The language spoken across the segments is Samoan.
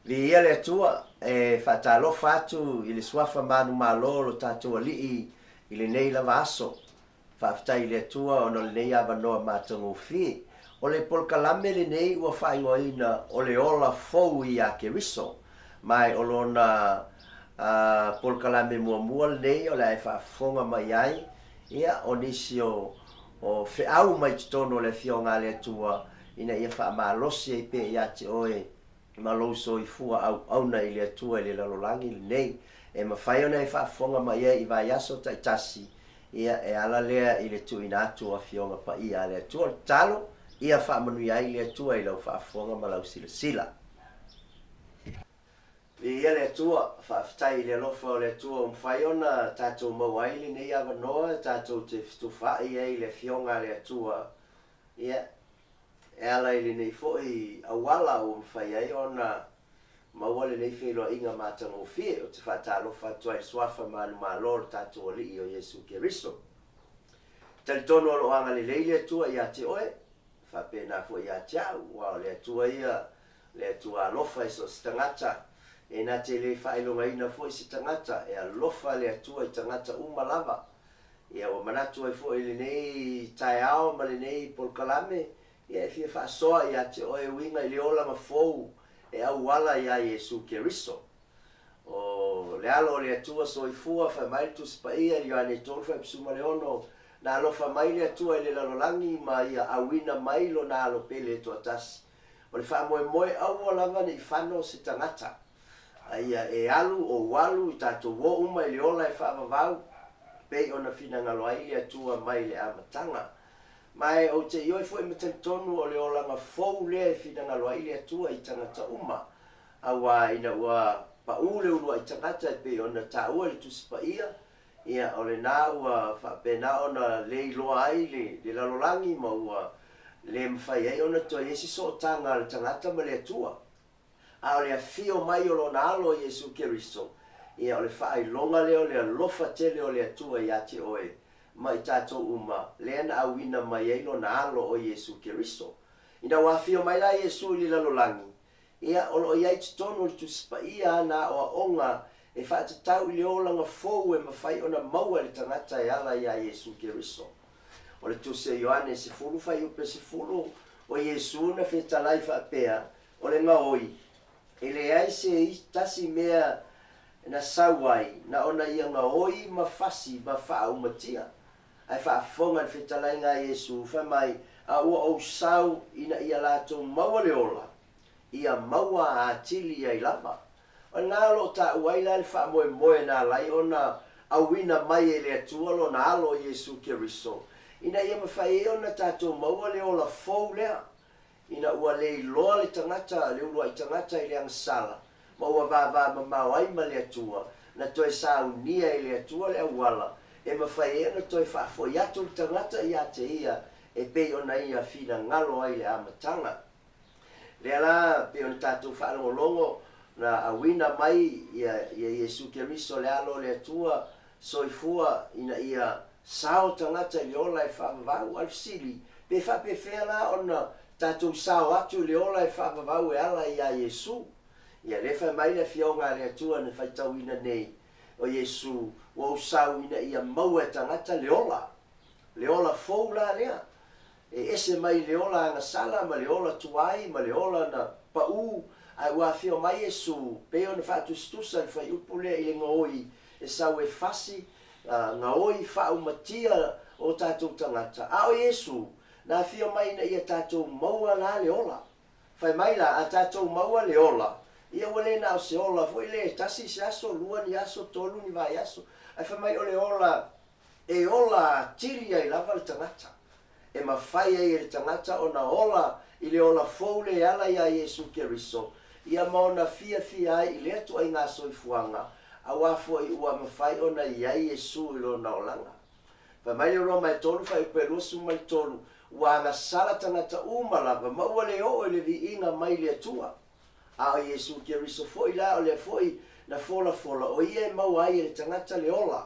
Viia le Atua, e faatalofa atu i le Suafa manumalo o lo tatou Alii i lenei lava aso. Faafetai i le Atua ona o lenei avanoa matagofie. O le polokalame lenei ua faaigoaina o le Ola Fou ia Keriso, ma o lona polokalame muamua lenei o le a e faafofoga mai ai, ia, o nisi o feau mai totonu o le Afioga a le Atua ina ia faamalosi ai pea ia te oe ma lou soifua auauna i le Atua i le lalolagi lenei. E mafai ona e faafofoga mai ai i vaiaso taitasi, ia, e ala lea i le tuuina atu o Afioga Paia a le Atua. O le tatalo, ia faamanuia ai le Atua i lau faafofoga ma lau silasila. Viia le Atua, faafetai i le alofa o le Atua ua mafai ona tatou maua ai lenei avanoa tatou te fetufaai ai i le Afioga a le Atua, ia, E ala i lenei foi auala ua mafai ai ona maua lenei feiloaiga matagofie, ou te faatalofa atu ai i le Suafa manumalo o le tatou Alii o Iesu Keriso. E talitonu o lo o agalelei le Atua ia te oe, faapena foi ia te au, aua o le Atua ia, o le Atua alofa i so o se tagata, e na te le faailogaina foi se tagata, e alofa le Atua i tagata uma lava. Ia ua manatu ai foi i lenei taeao ma lenei polokalame, ia e fia faasoa ia te oe e uiga i le olaga fou e auala iā Iesu Keriso. O le Alo o le Atua soifua, fai mai le Tusi Paia i le Ioane 3:16, Na alofa mai le Atua i le lalolagi ma ia auina mai Lona Alo pele e toatasi. O le faamoemoe aua lava ne i fano se tagata. A ia e alu ou alu i tatou o uma i le ola e faavavau, pei ona finagalo ai le Atua mai le amataga. Ma e ou te ioe foi ma talitonu o le olaga fou lea e finagalo ai le Atua i tagata uma, auā ina ua paʻū le uluai tagata e pei ona taua i le Tusi Paia, ia o lena ua faapena ona le iloa ai le lalolagi ma ua le mafai ai ona toe i ai se sootaga a le tagata ma le Atua. A o le afio mai o Lona Alo o Iesu Keriso, ia o le faailoga lea o le alofa tele o le Atua ia te oe ma i tatou uma, lea na auina mai ai Lona Alo o Iesu Keriso. Ina ua afio mai la Iesu i le lalolagi, ia o lo o i ai i totonu o le Tusi Paia ana aoaoga e faatatau i le olaga fou e mafai ona maua e le tagata e ala iā Iesu Keriso. O le Tusi a Ioane 10 fuaiupe 10, o Iesu na fetalai faapea, O le gaoi, e leai se tasi mea na sau ai na ona ia gaoi ma fasi ma faaumatia. Ae faafofoga i le fetalaiga a Iesu, fai mai, A ua ou sau ina ia latou maua le ola, ia maua atili ai lava. O lena o lo o taua ai la le faamoemoe na ala ai ona auina mai e le Atua Lona Alo o Iesu Keriso, ina ia mafai ai ona tatou maua le ola fou lea. Ina ua le iloa le tagata, le uluai tagata i le agasala, ma ua vavā mamao ai ma le Atua, na toe saunia e le Atua le auala e mafai ai ona toe faafoi atu le tagata ia te Ia e pei ona Ia finagalo ai i le amataga. Lea la, pei ona tatou faalogologo, na auina mai ia Iesu Keriso le Alo o le Atua, soifua ina ia sao tagata i le ola e faavavau. A o le fesili, pe faapefea la ona tatou sao atu i le ola e faavavau e ala iā Iesu? Ia, lea fai mai le Afioga a le Atua na faitauina nei, O Iesu, ua ou sau ina ia maua e tagata le ola. Le ola fou la lea. E ese mai le ola agasala ma le ola tuai ma le ola na paʻū, ae ua afio mai Iesu, pei ona faatusatusa le fuaiupu lea i le gaoi e sau e fasi, gaoi faaumatia o tatou tagata. A o Iesu, na afio mai ina ia tatou maua la le ola. Fai mai la, a tatou maua le ola, ia ua le na o se ola foi lea e tasi se aso, lua ni aso, tolu ni vaiaso, ae fai mai o le ola e ola atili ai lava le tagata. E mafai ai e le tagata ona ola i le ola fou lea e ala iā Iesu Keriso, ia ma ona fiafia ai i lea tuaiga soifuaga, auā foi ua mafai ona i ai Iesu i lona olaga. Fai mai le Roma e 3 fuaiupu e 23, Ua agasala tagata uma lava, ma ua le oo i le viiga mai le Atua. A o Iesu Keriso foi la o lea foi na folafola, o ia e maua ai e le tagata le ola.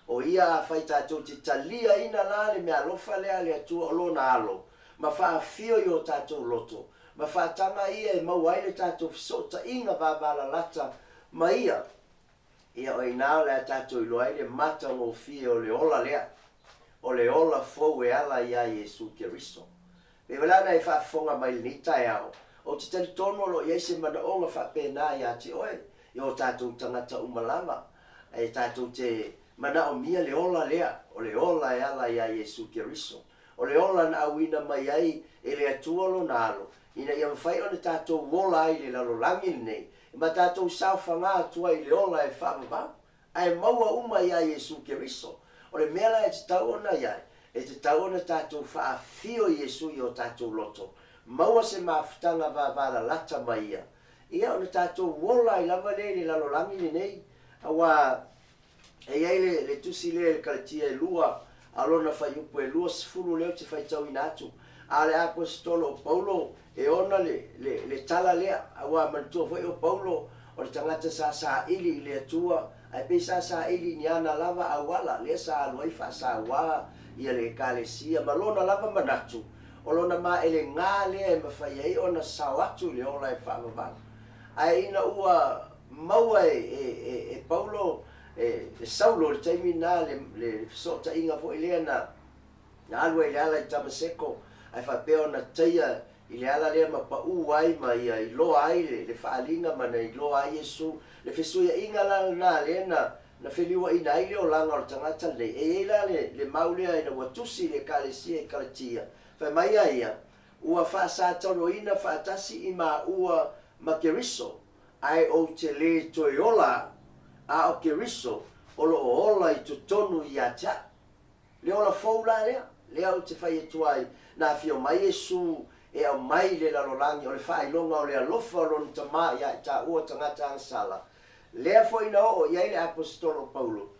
O ia afai tatou te taliaina la le meaalofa lea a le Atua o Lona Alo, ma faafio i o tatou loto, ma faataga ia e maua ai le tatou fesootaiga vavalalata ma Ia. Ia, o i ina o le a tatou iloa ai le matagofie o le ola lea, o le ola fou e ala iā Iesu Keriso. Pei foi la ona e faafofoga mai i lenei taeao, ou te talitonu o lo o i ai se manaoga faapena ia te oe, i o tatou tagata uma lava, e tatou te manaomia le ola lea, o le ola e ala iā Iesu Keriso. O le ola na auina mai ai e le Atua Lona Alo, ina ia mafai ona tatou ola ai i le lalolagi lenei, ma tatou saofaga atu ai i le ola e faavavau, ae maua uma iā Iesu Keriso. O le mea la e tatau ona i ai, e tatau ona tatou faafio Iesu i o tatou loto, maua se mafutaga vavalalata ma Ia, ia ona tatou ola ai lava lea i le lalolagi lenei, aua E i ai le, le tusi lea i le Kalatia e lua, a o lona fuaiupu e 20 lea ou te faitauina atu. A o le Aposetolo o Paulo e ona le, le, le tala lea, aua manatua foi o Paulo o le tagata sa saili i le Atua, ae pei sa saili i ni ana lava auala, lea sa alu ai faasauā ia le Ekalesia ma lona lava manatu, o lona maelegā lea e mafai ai ona sao atu i le ola e faavavau. Ae ina ua maua e Paulo, e Saulo i le taimi lena le fesootaiga foi lea na alu ai i le ala i Tamaseko, ae faapea ona taia i le ala lea ma pau ai ma ia iloa ai le faaaliga ma na iloa ai Iesu. Le fesuiaiga la lena lea na feliuaina ai le olaga o le tagata lenei. E i ai la le mau lea ina ua tusi i le Ekalesia i Kalatia, fai mai a ia, Ua faasatauroina faatasi i maua ma Keriso, ae ou te lē toe ola au, a o Keriso o lo o ola i totonu ia te au. Le ola fou la lea, lea ou te fai atu ai, na afio mai Iesu e aumai i le lalolagi o le faailoga o le alofa o Lona Tama ia i taua tagata agasala, lea foi na oo i ai le Aposetolo o Paulo,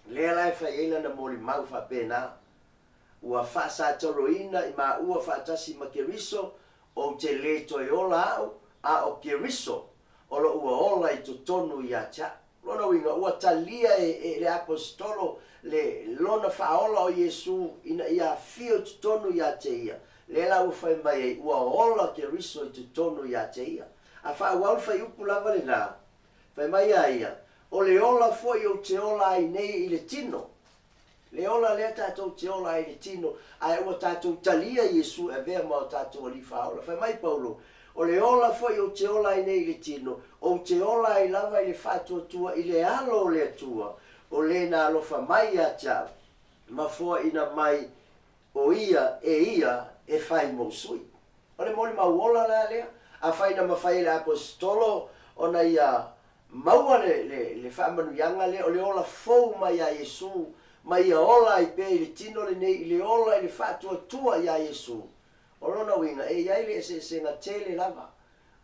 lea la e fai ai lana molimau faapena. Ua faasatauroina i maua faatasi ma Keriso, ou te lē toe ola au, a o Keriso o lo ua ola i totonu ia te au. Lona uiga, ua talia e le Aposetolo le lona faaola o Iesu ina ia afio i totonu ia te ia, lea la ua fai mai ai, ua ola Keriso i totonu ia te ia. A faaauau le fuaiupu lava lena, fai mai a ia, O le ola foi ou te ola ai nei i le tino, Le ola lea tatou te ola ai i le tino, ae ua tatou talia Iesu e avea ma o tatou Alii Faaola. Fai mai Paulo, O le ola foi ou te ola ai nei i le tino, ou te ola ai lava i le faatuatua i le alo o le Atua, o le na alofa mai ia te au, ma foaina mai o ia e ia e fai mou sui. O le molimau ola la lea, afai na mafai e le Aposetolo ona ia Maua le faamanuiaga lea o le ola fou mai iā Iesu, ma ia ola ai pea i le tino lenei i le ola i le faatuatua iā Iesu. O lona uiga, e i ai le eseesega tele lava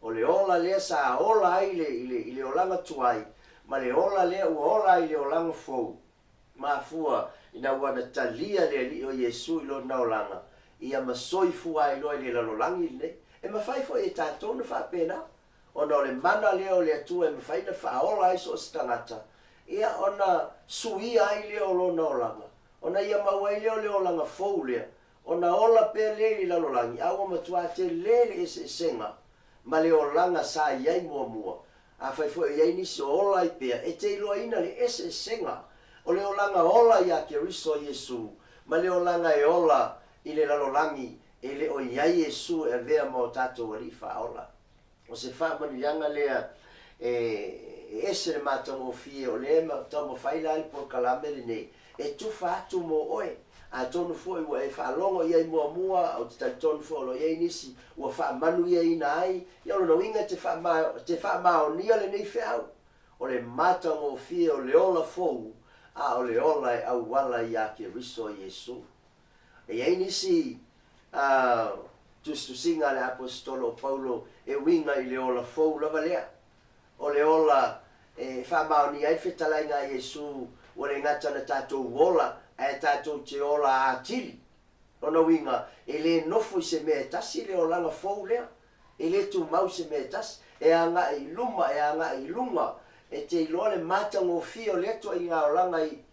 o le ola lea sa ola ai i le olaga tuai ma le ola lea ua ola ai i le olaga fou. Mafua ina ua na talia le Alii o Iesu i lona olaga, ia ma soifua ai loa i le lalolagi lenei. E mafai foi e tatou ona faapena. Ona o le mana lea o le Atua e mafai ona faaola ai so o se tagata, ia, ona suia ai lea o lona olaga, ona ia maua ai lea o le olaga fou lea, ona ola pea lea i le lalolagi, a ua matuā tele le eseesega ma le olaga sa i ai muamua. Afai foi o i ai nisi o ola ai pea, e te iloaina le eseesega o le olaga ola iā Keriso Iesu ma le olaga e ola i le lalolagi e le o i ai Iesu e avea ma o tatou Alii Faaola. O se faamanuiaga lea e ese le matagofie o lea e taumafai la le polokalame lenei e tufa atu mo oe. Atonu foi ua e faalogo i ai muamua, ou te talitonu foi o lo o i ai nisi ua faamanuiaina ai, ia o lona uiga e te faamaonia lenei feau o le matagofie o le ola fou, a o le ola e auala iā Keriso Iesu. E i ai nisi tusitusiga a le Aposetolo o Paulo e uiga i le ola fou lava lea, o le ola e faamaonia ai le fetalaiga a Iesu, ua le gata na tatou ola, ae tatou te ola atili. Lona uiga, e le nofo i se mea e tasi le olaga fou lea, e le tumau i se mea e tasi, e agai i luma, e agai i luga, e te iloa le matagofie o lea ituaiga olaga i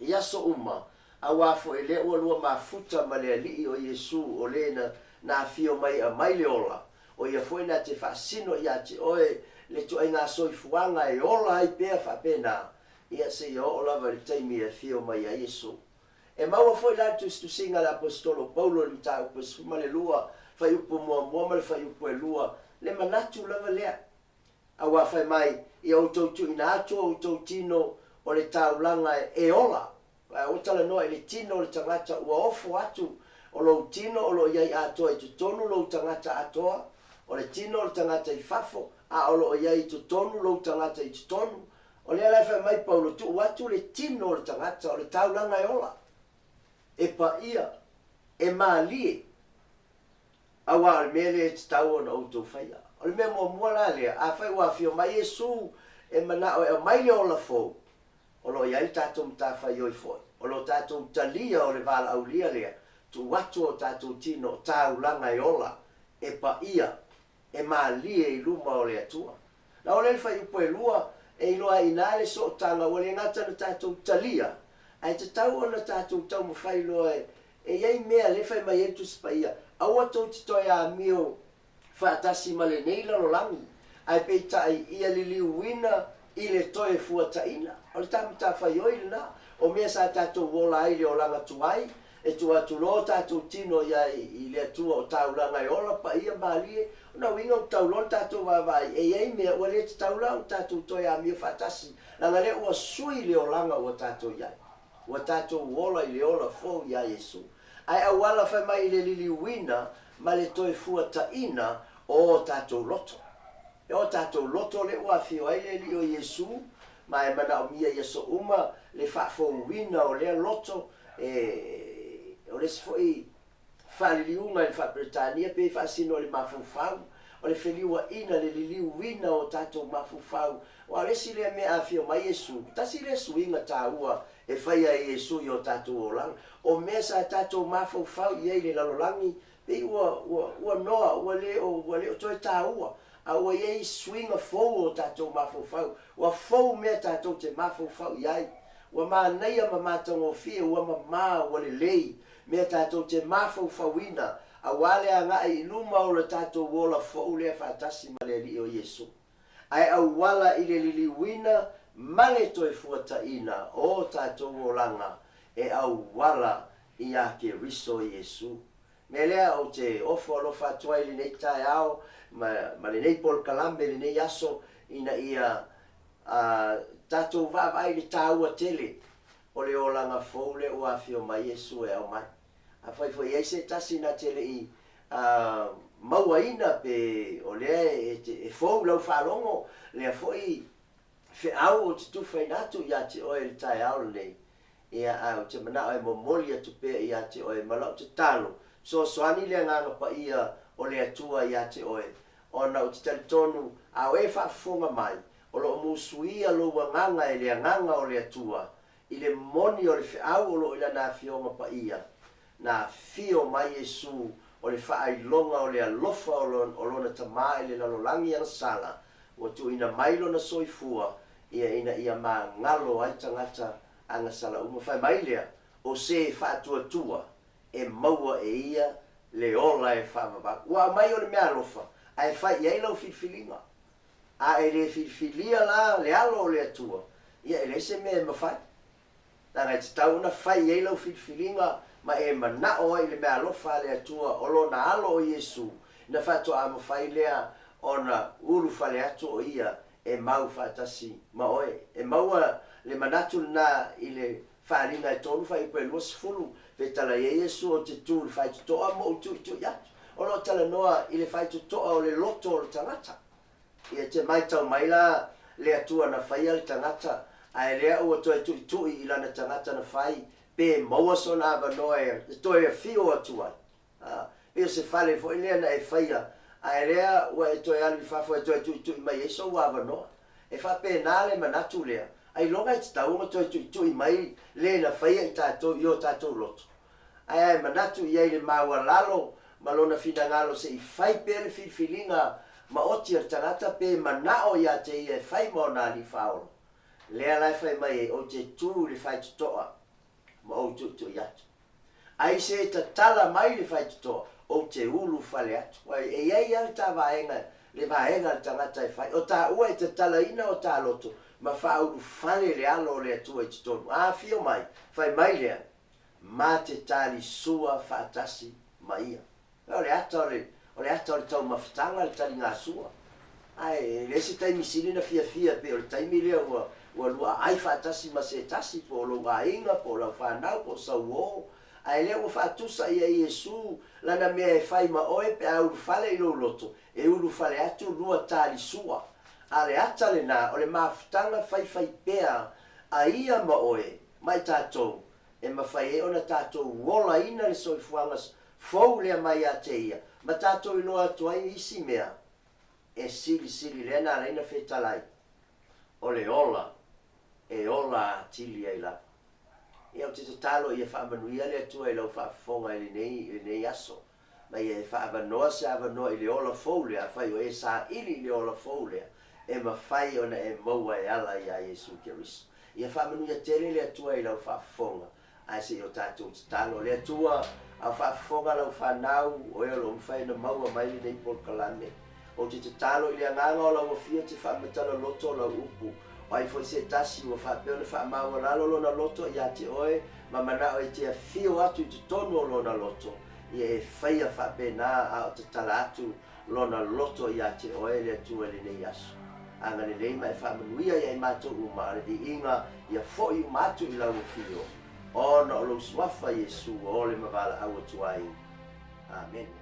I aso uma, auā foi lea ua lua mafuta ma le Alii o Iesu o le na na afio mai e aumai le ola, O ia foi na te faasino ia te oe le ituaiga soifuaga e ola ai pea faapena, ia seia oo lava i le taimi e afio mai ai Iesu. E maua foi la i le tusitusiga a le Aposetolo Paulo i le mataupu e 12, fuaiupu muamua ma le fuaiupu e lua, le manatu lava lea. Aua fai mai, Ia outou tuuina atu o outou tino o le taulaga e ola. Ae ua talanoa i le tino o le tagata ua ofo atu, o lou tino o lo o i ai atoa i totonu lou tagata atoa, o le tino o le tagata i fafo, a o lo o i ai i totonu lou tagata i totonu. O lea la e fai mai Paulo, tuu atu le tino o le tagata o le taulaga e ola, e paia, e malie. Aua o le mea lea e tatau ona outou faia. O le mea muamua la lea, afai ua afio mai Iesu e manao e aumai le ola fou, o lo o i ai le tatou matafaioi foi, o lo tatou talia o le valaaulia lea, tuu atu o tatou tino o taulaga e ola, e paia, e malie i luma o le Atua. Na oo lea i le fuaiupu e lua, e iloa ai i ina le sootaga ua le gata ona tatou talia, ae tatau ona tatou taumafai loa e E i ai mea lea e fai mai ai le Tusi Paia, Aua tou te toe amio faatasi ma lenei lalolagi, ae peitai ia liliuina i le toe fuataina. O le ta matafaioi lena. O mea sa tatou ola ai i le olaga tuai, e tuu atu loa o tatou tino ia i le Atua o taulaga e ola paia malie, ona uiga ua tau loa le tatou vaavaai, e i ai mea ua le tatau la ona tatou toe amio faatasi, leaga lea ua sui le olaga ua tatou i ai. Ua tatou ola i le ola fou iā Iesu. Ae auala fai mai i le liliuina ma le toe fuataina o o tatou loto. E o tatou loto lea ua afio ai le Alii o Iesu, ma e manaomia i aso uma le faafouina o lea loto, e, o le isi foi faaliliuga i le faa-Peretania pei e faasino i le mafaufau, o le feliuaina, le liliuina o tatou mafaufau. Aua o le isi lea mea a afio mai Iesu, tasi lea suiga taua e faia e Iesu i o tatou olaga. O mea sa tatou mafaufau i ai i le lalolagi, pei ua, ua, ua noa, ua le o, ua le o toe taua. A ua i ai suiga fou o tatou mafaufau. Ua fou mea tatou te mafaufau i ai. Ua manaia ma matagofie, ua mama, ua lelei. Mea tatou te mafaufauina, aua le agai i luma o le tatou ola fou lea faatasi ma le Alii o Iesu. Ae auala i le liliuina ma le toe fuataina o tatou olaga e auala iā Keriso Iesu. Mea lea ou te ofo alofa atu ai i lenei taeao ma, ma lenei polokalame i lenei aso ina ia a, tatou vaavaai i le taua tele o le olaga fou lea ua afio mai Iesu e aumai. Afai foi e i ai se tasi na te le i mauaina pe o lea e fou lau faalogo, lea foi feau ou te tufaina atu ia te oe i le taeao lenei, ia, ae ou te manao e momoli atu pea ia te oe ma lau tatalo, fesoasoani le Agaga Paia o le Atua ia te oe, ona ou te talitonu a o e faafofoga mai, O lo o musuia lou agaga e le Agaga o le Atua i le moni o le feau o lo o i Lana Afioga Paia, na afio mai Iesu o le faailoga o le alofa o Lona Tama i le lalolagi agasala, ua tuuina mai Lona soifua ia ina ia magalo ai tagata agasala uma. Fai mai lea, o se e faatuatua e maua e ia le ola e faavavau. Ua aumai o le meaalofa, ae fai i ai lau filifiliga. A e le filifilia la le alo o le Atua, ia e leai se mea e mafai. Leaga e tatau ona fai i ai lau filifiliga ma e manao ai i le meaalofa a le Atua o Lona Alo o Iesu, na faatoa mafai lea ona ulufale atu o Ia e mau faatasi ma oe. E maua le manatu lena i le Faaaliga e tolu fuaiupu e 20, fetalai ai Iesu ou te tu i le faitotoa ma ou tuitui atu. O lo o talanoa i le faitotoa o le loto o le tagata. Ia te maitau mai la le Atua na faia le tagata, ae lea ua toe tuitui i lana tagata na fai, pe maua sona avanoa e toe afio atu ai. Ā, pei o se fale foi lea na e faia, ae lea ua e toe alu i fafo e toe tuitui mai ai sou avanoa. E faapena le manatu lea, ailoga e tatau ona toe tuitui mai le na faia i tatou i o tatou loto. Ae a e manatu i ai i le maualalo ma lona finagalo se i fai pea le filifiliga maoti a le tagata pe manao ia te ia e fai ma ona alii faaola, lea la e fai mai ai, Ou te tu i le faitotoa ma ou tuitui atu. Ai se tatala mai le faitotoa. Ou te ulufale atu. Ua e i ai lava le ta vaega, le vaega a le tagata e fai. O taua e tatalaina o ta loto ma faaulufale le alo o le Atua i totonu. A afio mai, fai mai lea, ma te talisua faatasi ma ia. O le ata o le, o le ata o le taumafataga le taligasua. Ae e leai se taimi sili na fiafia pei o le taimi lea ua, ua lua aai faatasi ma se tasi, po o lou aiga, po o lau fanau, po o sau uo. Ae lea ua faatusa ia Iesu lana mea e fai ma oe pe a ulufale i lou loto, e ulufale atu lua talisua. A le ata lena o le mafutaga faifaipea a ia ma oe, ma i tatou, e mafai ai ona tatou olaina le soifuaga fou lea mai ia te ia, ma tatou iloa atu ai isi mea e silisili lea na ala ai na fetalai, o le ola e ola atili ai lava. Ia ou te tatalo ia faamanuia le Atua i lau faafofoga i lenei, i lenei aso, ma ia e faaavanoa se avanoa i le ola fou lea, afai o e saili i le ola fou lea, e mafai ona e maua e ala iā Iesu Keriso. Ia faamanuia tele le Atua i lau faafofoga, Ae se i o tatou tatalo. Le Atua, a o faafofoga lau fanau, o e o lo o mafai ona maua mai lenei polokalame. Ou te tatalo i le agaga o lau Afio te faamatala loto o lau upu. O ai foi se tasi ua faapea ona faamaualalo lona loto ia te oe ma manao e te afio atu i totonu o lona loto, ia e faia faapena a o tatala atu Lona loto ia te Oe, le Atua i lenei aso. Agalelei ma e faamanuia ia i matou uma, a le viiga ia foi uma atu i lau Afio, ona o lou Suafa Iesu ua ole ma valaau atu ai. Amene.